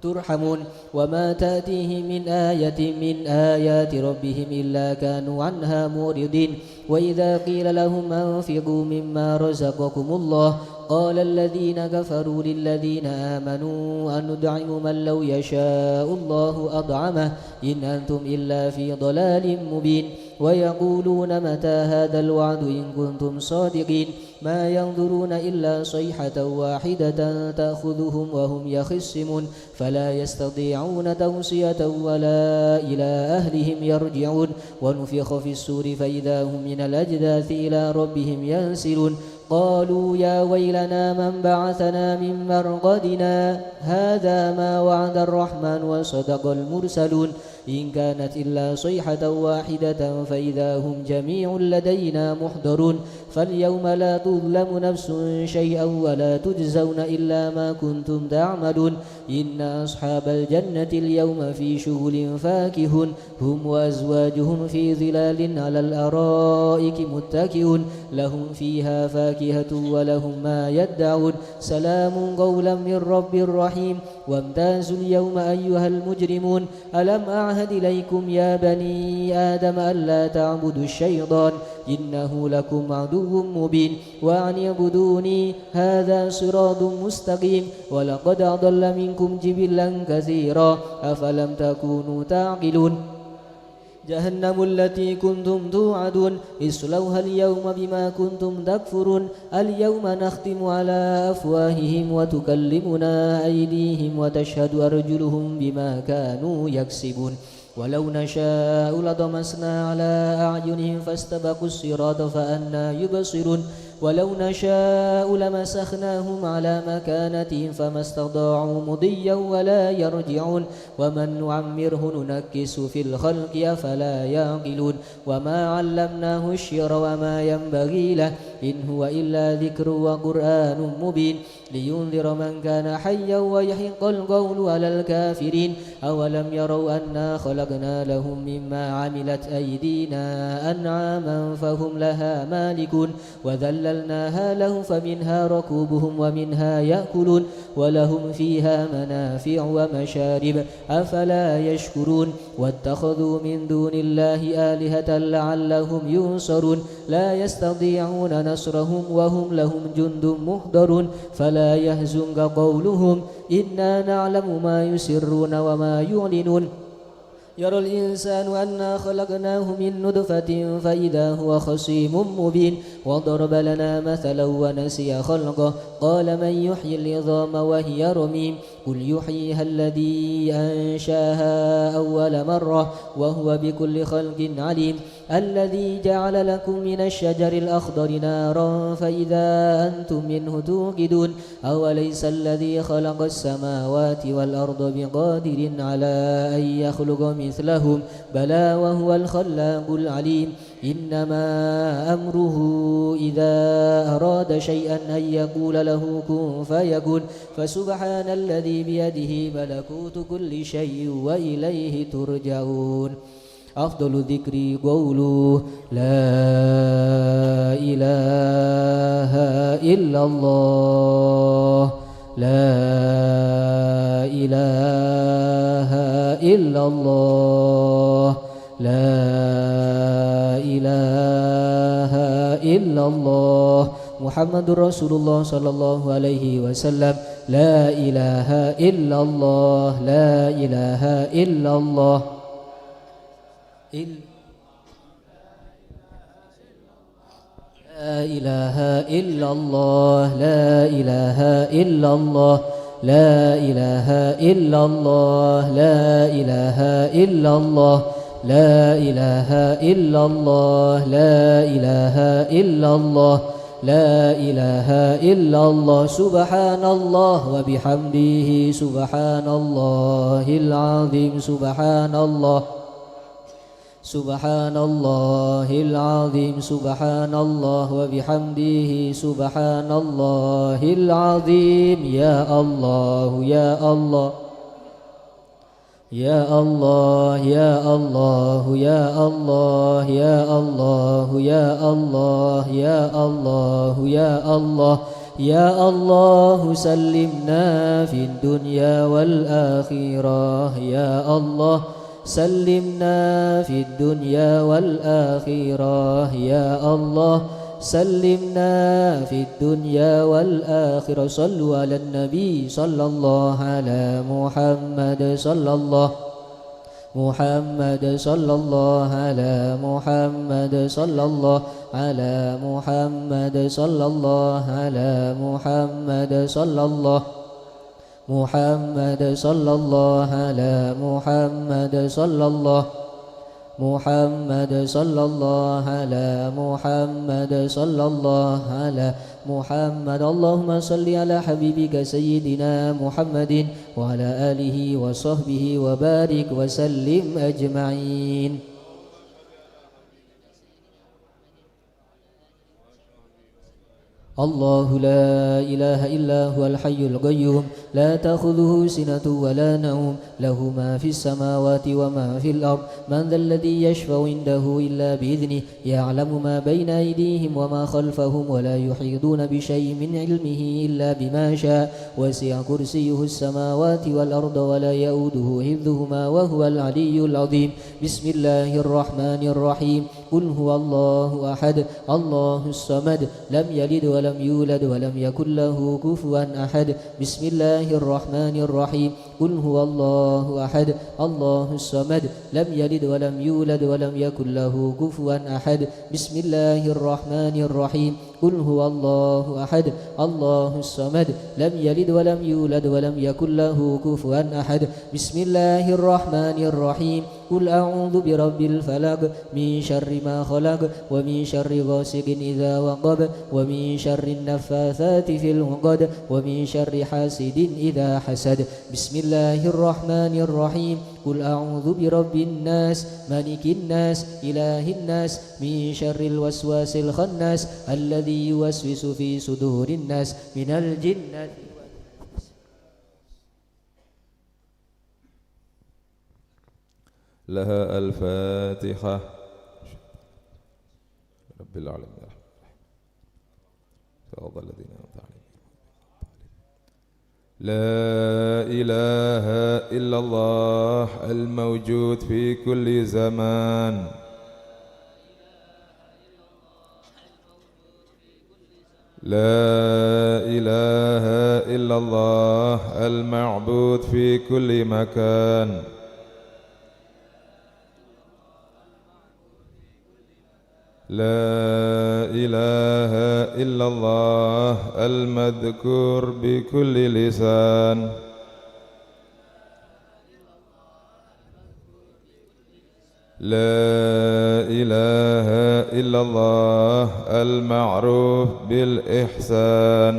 ترحمون وما تأتيهم من آية من آيات ربهم إلا كانوا عنها معرضين وإذا قيل لهم أنفقوا مما رزقكم الله قال الذين كفروا للذين آمنوا أنطعم من لو يشاء الله أطعمه إن أنتم إلا في ضلال مبين ويقولون متى هذا الوعد إن كنتم صادقين ما ينظرون إلا صيحة واحدة تأخذهم وهم يخصمون فلا يستطيعون توصية ولا إلى أهلهم يرجعون ونفخ في الصور فإذا هم من الأجداث إلى ربهم ينسلون قالوا يا ويلنا من بعثنا من مرقدنا هذا ما وعد الرحمن وصدق المرسلون إن كانت إلا صيحة واحدة فإذا هم جميع لدينا محضرون فاليوم لا تظلم نفس شيئا ولا تجزون إلا ما كنتم تعملون إن أصحاب الجنة اليوم في شغل فاكهون هم وأزواجهم في ظلال على الأرائك متكئون لهم فيها فاكهة ولهم ما يدعون سلام قولا من رب رحيم وامتازوا اليوم أيها المجرمون ألم أعهد إليكم يا بني آدم ألا تعبدوا الشيطان إنه لكم عدو مبين وأن اعبدوني هذا صراط مستقيم ولقد أضل منكم جبلا كثيرا أفلم تكونوا تعقلون جهنم التي كنتم توعدون اصلوها اليوم بما كنتم تكفرون اليوم نختم على أفواههم وتكلمنا أيديهم وتشهد أرجلهم بما كانوا يكسبون ولو نشاء لطمسنا على أعينهم فاستبقوا الصراط فأنى يبصرون ولو نشاء لمسخناهم على مكانتهم فما استطاعوا مضيا ولا يرجعون ومن نعمره ننكسه في الخلق أفلا يعقلون وما علمناه الشعر وما ينبغي له إن هو إلا ذكر وقرآن مبين لينذر من كان حيا ويحق القول على الكافرين أولم يروا أنا خلقنا لهم مما عملت أيدينا أنعاما فهم لها مالكون وذللناهم ذللناها لهم فمنها ركوبهم ومنها يأكلون ولهم فيها منافع ومشارب، أفلا يشكرون؟ واتخذوا من دون الله آلهة لعلهم ينصرون، لا يستطيعون نصرهم وهم لهم جند محضرون، فلا يحزنك قولهم، إنا نعلم ما يسرون وما يعلنون. يرى الإنسان أنا خلقناه من نطفة فإذا هو خصيم مبين، وضرب لنا مثلا ونسي خلقه، قال من يحيي العظام وهي رميم، قل يحييها الذي أنشاها أول مرة وهو بكل خلق عليم، الذي جعل لكم من الشجر الأخضر نارا فإذا أنتم منه توقدون، أوليس الذي خلق السماوات والأرض بقادر على أن يخلق مثلهم؟ بلى وهو الخلاق العليم. إنما أمره إذا أراد شيئا أن يقول له كن فيكون. فسبحان الذي بيده ملكوت كل شيء وإليه ترجعون. أفضل الذكر قوله لا إله إلا الله، لا إله إلا الله، لا إله إلا الله، محمد رسول الله صلى الله عليه وسلم، لا إله إلا الله، لا إله إلا الله. إل- لا إله إلا الله، لا إله إلا الله، لا إله إلا الله، لا إله إلا الله، لا إله إلا الله، لا إله إلا الله، لا إله إلا الله. سبحان الله وبحمده، سبحان الله العظيم، سبحان الله. سبحان الله العظيم، سبحان الله وبحمده، سبحان الله العظيم. يا الله، يا الله. يا الله، يا الله، يا الله، يا الله، يا الله، يا الله، يا الله. يا الله، سلمنا في الدنيا والآخرة. يا الله، سلمنا في الدنيا والآخرة. يا الله، سلمنا في الدنيا والآخرة. صلوا على النبي، صلى الله على محمد، صلى الله، محمد، صلى الله على محمد، صلى الله على محمد، صلى الله على محمد، صلى الله محمد، صلى الله على محمد، صلى الله، محمد، صلى الله على محمد، صلى الله على محمد. اللهم صل على حبيبك سيدنا محمد وعلى آله وصحبه وبارك وسلم أجمعين. الله لا إله إلا هو الحي القيوم، لا تأخذه سنة ولا نوم، له ما في السماوات وما في الأرض، من ذا الذي يشفع عنده إلا بإذنه، يعلم ما بين أيديهم وما خلفهم، ولا يحيطون بشيء من علمه إلا بما شاء، وسع كرسيه السماوات والأرض، ولا يؤوده حفظهما، وهو العلي العظيم. بسم الله الرحمن الرحيم. قل هو الله أحد، الله الصمد، لم يلد ولم يولد ولم يكن له كفوا أحد. بسم الله الرحمن الرحيم. قل هو الله أحد، الله الصمد، لم يلد ولم يولد ولم يكن له كفوا أحد. بسم الله الرحمن الرحيم. قل هو الله أحد، الله الصمد، لم يلد ولم يولد ولم يكن له كفوا أحد. بسم الله الرحمن الرحيم. قل أعوذ برب الفلق، من شر ما خلق، ومن شر غاسق إذا وقب، ومن شر النفاثات في العقد، ومن شر حاسد إذا حسد. بسم الله الرحمن الرحيم. قل أعوذ برب الناس، ملك الناس، إله الناس، من شر الوسواس الخناس، الذي يوسوس في صدور الناس، من الجنة والناس. لها الفاتحة. رب العالمين. صراط الذين أنعمت عليهم. لا إله إلا الله الموجود في كل زمان. لا إله إلا الله المعبود في كل مكان. لا إله إلا الله المذكور بكل لسان. لا إله إلا الله المعروف بالإحسان.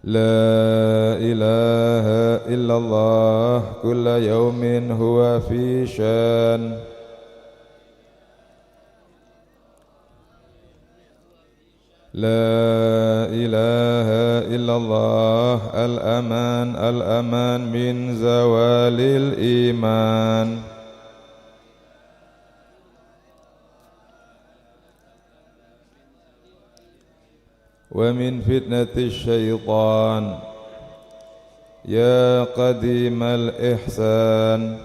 لا إله إلا الله كل يوم هو في شان. لا إله إلا الله الأمان الأمان من زوال الإيمان. ومن فتنة الشيطان. يا قديم الإحسان،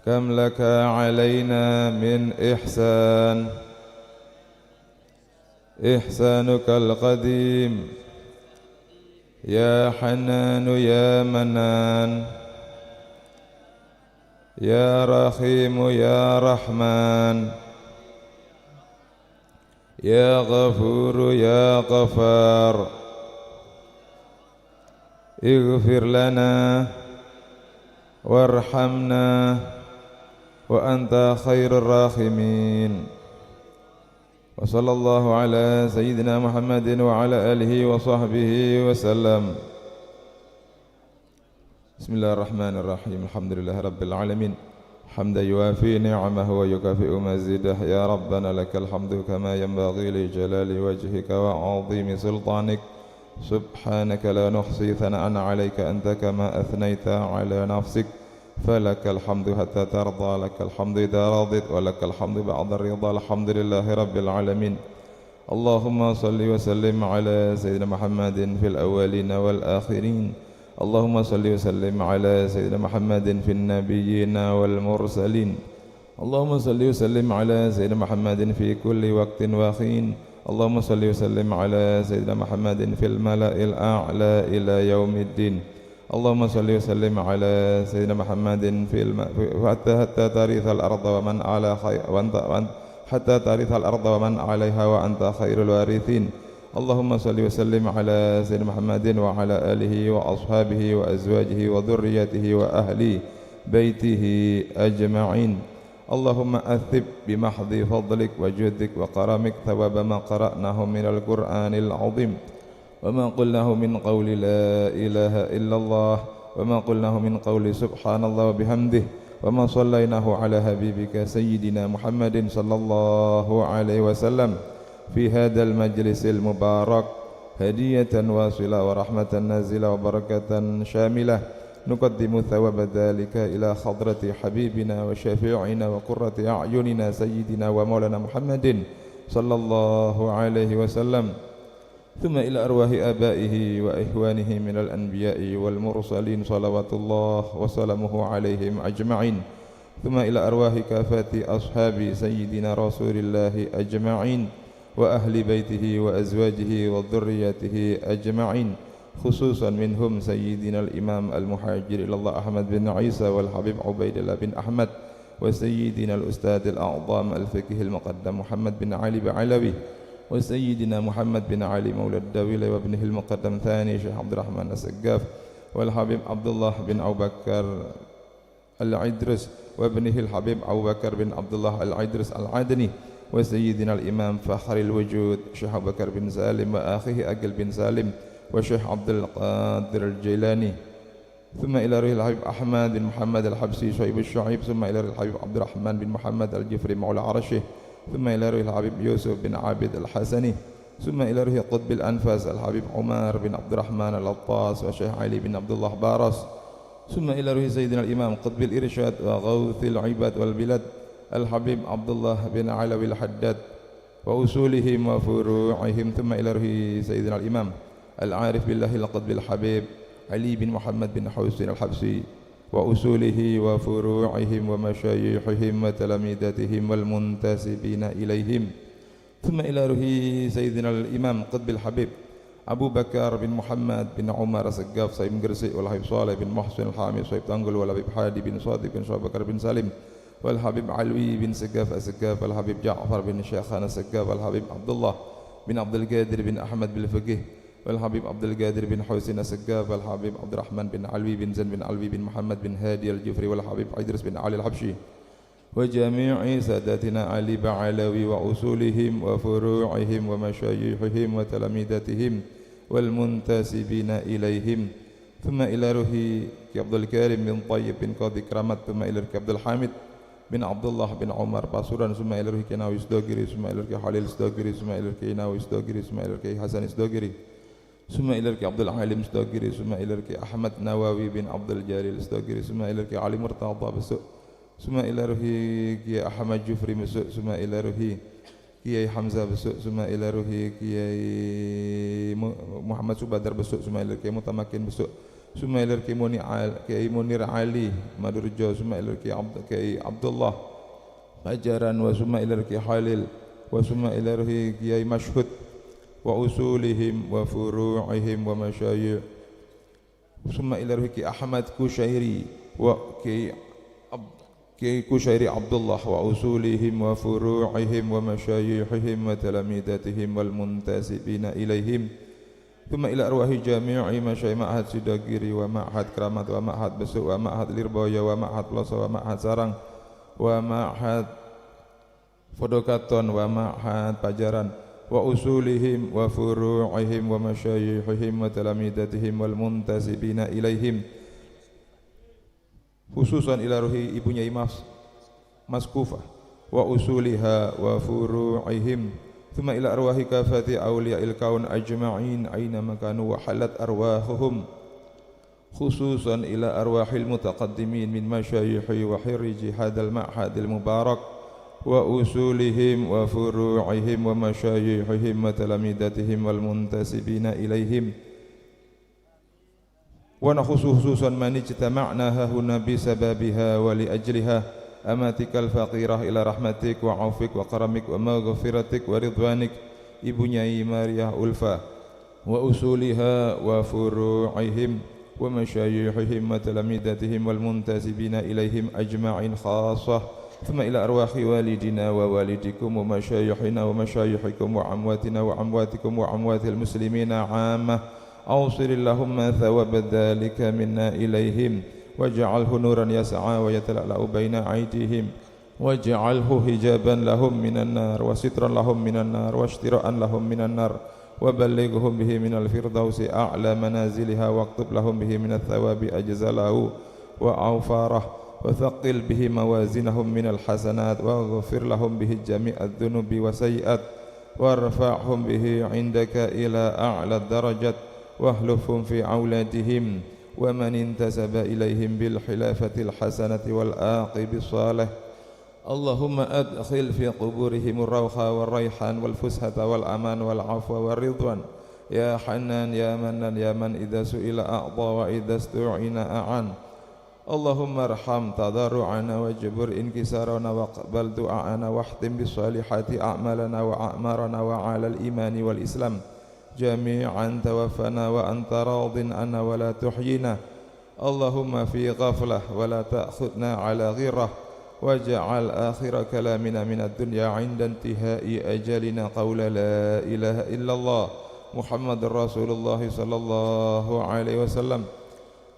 كم لك علينا من إحسان، إحسانك القديم، يا حنان يا منان، يا رحيم يا رحمن، يا غفور يا غفار، اغفر لنا وارحمنا وأنت خير الراحمين. وصلى الله على سيدنا محمد وعلى آله وصحبه وسلم. بسم الله الرحمن الرحيم. الحمد لله رب العالمين. حمدا يوافي نعمه ويكافئ مزيده. يا ربنا لك الحمد كما ينبغي لجلال وجهك وعظيم سلطانك. سبحانك لا نحصي ثناء عليك أنت كما أثنيت على نفسك. فلك الحمد حتى ترضى، لك الحمد إذا رضيت، ولك الحمد بعد الرضا. الحمد لله رب العالمين. اللهم صل وسلم على سيدنا محمد في الأولين والآخرين. اللهم صل وسلم على سيدنا محمد في النبيين والمرسلين. اللهم صل وسلم على سيدنا محمد في كل وقت وحين. اللهم صل وسلم على سيدنا محمد في الملأ الأعلى إلى يوم الدين. اللهم صل وسلم على سيدنا محمد في الم-، في، حتى، حتى ترث الأرض ومن على خي-، وأنت، وأنت، حتى ترث الأرض ومن عليها وأنت خير الوارثين. اللهم صل وسلم على سيدنا محمد وعلى آله وأصحابه وأزواجه وذريته وأهل بيته أجمعين. اللهم أثب بمحض فضلك وجودك وكرمك ثواب ما قرأناه من القرآن العظيم، وما قلناه من قول لا إله إلا الله، وما قلناه من قول سبحان الله وبحمده، وما صليناه على حبيبك سيدنا محمد صلى الله عليه وسلم في هذا المجلس المبارك، هدية واصلة ورحمة نازلة وبركة شاملة، نقدم ثواب ذلك إلى حضرة حبيبنا وشفيعنا وقرة أعيننا سيدنا ومولانا محمد صلى الله عليه وسلم، ثم إلى أرواح آبائه وإخوانه من الأنبياء والمرسلين صلوات الله وسلامه عليهم أجمعين، ثم إلى أرواح كافة أصحاب سيدنا رسول الله أجمعين، وأهل بيته وأزواجه وذريته أجمعين، خصوصا منهم سيدنا الإمام المهاجر إلى الله أحمد بن عيسى والحبيب عبيد الله بن أحمد، وسيدنا الأستاذ الأعظم الفقيه المقدم محمد بن علي بعلوي، وسيدنا محمد بن علي مولى الدولة وابنه المقدم ثاني شيخ عبد الرحمن السقاف، والحبيب عبد الله بن أبو بكر العدرس وابنه الحبيب أبو بكر بن عبد الله العدرس العدني، وسيدنا الإمام فخر الوجود شيخ أبو بكر بن سالم وأخيه أقل بن سالم، وشيخ عبد القادر الجيلاني، ثم إلى روح الحبيب أحمد بن محمد الحبسي صاحب الشعيب، ثم إلى روح الحبيب عبد الرحمن بن محمد الجفري مولى عرشه، ثم إلى روح الحبيب يوسف بن عابد الحسني، ثم إلى روح قطب الأنفاس الحبيب عمر بن عبد الرحمن العطاس وشيخ علي بن عبد الله باروس، ثم إلى روح سيدنا الإمام قطب الإرشاد وغوث العباد والبلاد، الحبيب عبد الله بن علوي الحداد وأصولهم وفروعهم، ثم إلى روح سيدنا الإمام العارف بالله القطب الحبيب علي بن محمد بن حسين الحبشي وأصوله وفروعهم ومشايخهم وتلامذتهم والمنتسبين إليهم، ثم إلى روح سيدنا الإمام قطب الحبيب أبو بكر بن محمد بن عمر السقاف صاحب قرسي، والحبيب صالح بن محسن الحامي صاحب تنقل، والحبيب حادي بن صادق بن شوبكر بن سالم، والحبيب علوي بن سقاف السقاف، والحبيب جعفر بن شيخان السقاف، والحبيب عبد الله بن عبد القادر بن أحمد بالفقيه، والحبيب عبد القادر بن حسين السقاف، والحبيب عبد الرحمن بن علوي بن زين بن علوي بن محمد بن هادي الجفري، والحبيب إدريس بن علي الحبشي، وجميع ساداتنا علي بعلوي وأصولهم وفروعهم ومشايخهم وتلامذتهم والمنتسبين إليهم، ثم إلى روح كي عبد الكريم بن طيب بن قاضي كرامات، ثم إلى روح كي عبد الحميد بن عبد الله بن عمر باسوران، ثم إلى روح كي ناوي سدوغري، ثم إلى روح كي خليل سدوغري، ثم إلى روح كي ناوي سدوغري، ثم إلى روح كي حسن سدوغري، ثم إلى روح كي عبد العالم سدوغري، ثم إلى روح كي أحمد نووي بن عبد الجليل سدوغري، ثم إلى روح كي علي مرتضى بسوق، ثم إلى روح كي أحمد جفري بسوق، ثم إلى روح كي حمزة بسوق، ثم إلى روح كي م-، محمد سبادر بسوق، ثم إلى روح كي متمكن بسوق، ثم إلى روح كي مني عل-، كي منير علي مدرجو، ثم إلى روح كي عبد-، كي عبد الله Pajaran, wa summa ila ruhi Khalil, wa summa ila ruhi Kiai Masyhud, wa usulihim wa furu'ihim wa masyayikh, summa ila ruhi Kiai Ahmad Kusyairi, wa Kiai Ab-, Kiai Kusyairi Abdullah, wa usulihim wa furu'ihim wa masyayikhihim wa talamidatihim wal muntasibina ilaihim. Tsumma ila arwahi jami'i masyayikh Ma'had Sidagiri wa Ma'had Keramat wa Ma'had Besuk wa Ma'had Lirboyo wa Ma'had Peloso wa Ma'had Sarang wa Ma'had Podokaton wa Ma'had Pajaran wa usulihim wa furu'ihim wa masyayikhihim wa talamidatihim wal muntasibina ilaihim. Khususan ila ruhi Ibu Nyai Mas-, Maskufah, wa usuliha wa furu'ihim, tsumma ila arwahi kafati awliya'il kaun ajma'in aina ma kanu wa halat arwahuhum, khususan ila arwahil mutaqaddimin min masyayikhi wa hirriji hadzal ma'hadil mubarak, wa usulihim wa furu'ihim wa masyayikhihim wa talamidatihim wal muntasibina ilaihim. Wa nakhussu khususan man ijtama'na hahuna bi sababiha wa li ajliha, amatikal faqirah ila rahmatik wa 'afwik wa karamik wa maghfiratik wa ridwanik, Ibu Nyai Mariah Ulfa, wa usuliha wa furu'ihim, wa masyayikhihim wa talamidatihim wal muntasibina ilaihim ajma'in khassah, tsumma ila arwahi walidina wa walidikum wa masyayikhina wa masyayikhikum wa amwatina wa amwatikum wa amwatil muslimina 'ammah. Awsil Allahumma thawaba dzalika minna ilaihim, waj'alhu nuran yas'a wa yatala'la'u baina aidihim, waj'alhu hijaban lahum minan nar, wa sitran lahum minan nar, wa isytira'an lahum minan nar, wa ballighhum bihi minal firdausi a'la manaziliha, waktub lahum bihi minats tsawabi ajzalahu wa awfarah, wa tsaqqil bihi mawazinahum minal hasanat, waghfir lahum bihi jami'adz dzunubi was sayyi'at, warfa'hum bihi 'indaka ila a'lad darajat, wakhluffhum fi auladihim wa man intasaba ilaihim bil khilafatil hasanati wal aqibis shalih. Allahumma adkhil fi quburihimur rauha war raihan wal fushata wal aman wal 'afwa war ridwan. Ya Hannan, ya Mannan, ya man idza su'ila a'ta wa idza stu'ina a'an. Allahumma arham tadarru'ana wajbur inkisarana waqbal du'a'ana wahtim bis salihati a'malana wa a'marana wa 'alal imani wal islam jami'an tawaffana wa anta radin 'anna wa la tuhyina. Allahumma fi ghaflah wa la ta'khudna 'ala ghirrah, waj'al akhira kalamina minad dunya 'inda intihai ajalina qawla la ilaha illallah Muhammadur Rasulullah sallallahu alaihi wasallam.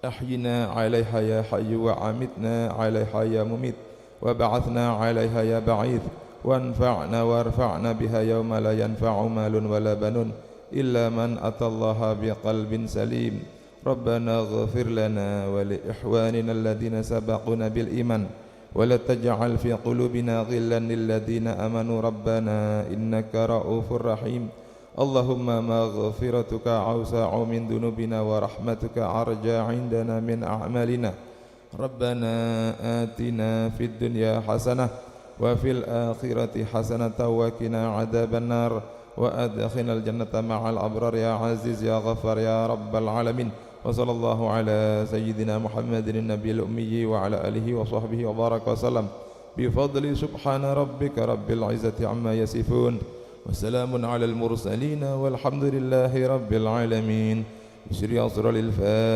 Ahyina 'alaiha ya hayyu wa amitna 'alaiha ya mumit, wa ba'atsna 'alaiha ya ba'its, wanfa'na warfa'na biha yauma la yanfa'u malun wa la banun illa man atallaha biqalbin salim. Rabbana ighfir lana wa li ikhwanina alladhina sabaquna bil iman, wa la taj'al fi qulubina ghillan lil ladzina amanu rabbana innaka ra'ufur rahim. Allahumma maghfiratuka awsa'u min dzunubina wa rahmatuka arja 'indana min a'malina. Rabbana atina fid dunya hasanah وفي الآخرة حسنة وقنا عذاب النار وأدخلنا الجنة مع الأبرار يا عزيز يا غفار يا رب العالمين. وصلى الله على سيدنا محمد النبي الأمي وعلى آله وصحبه وبارك وسلم بفضل سبحان ربك رب العزة عما يصفون وسلام على المرسلين والحمد لله رب العالمين. بسر أسرار الفاتحة.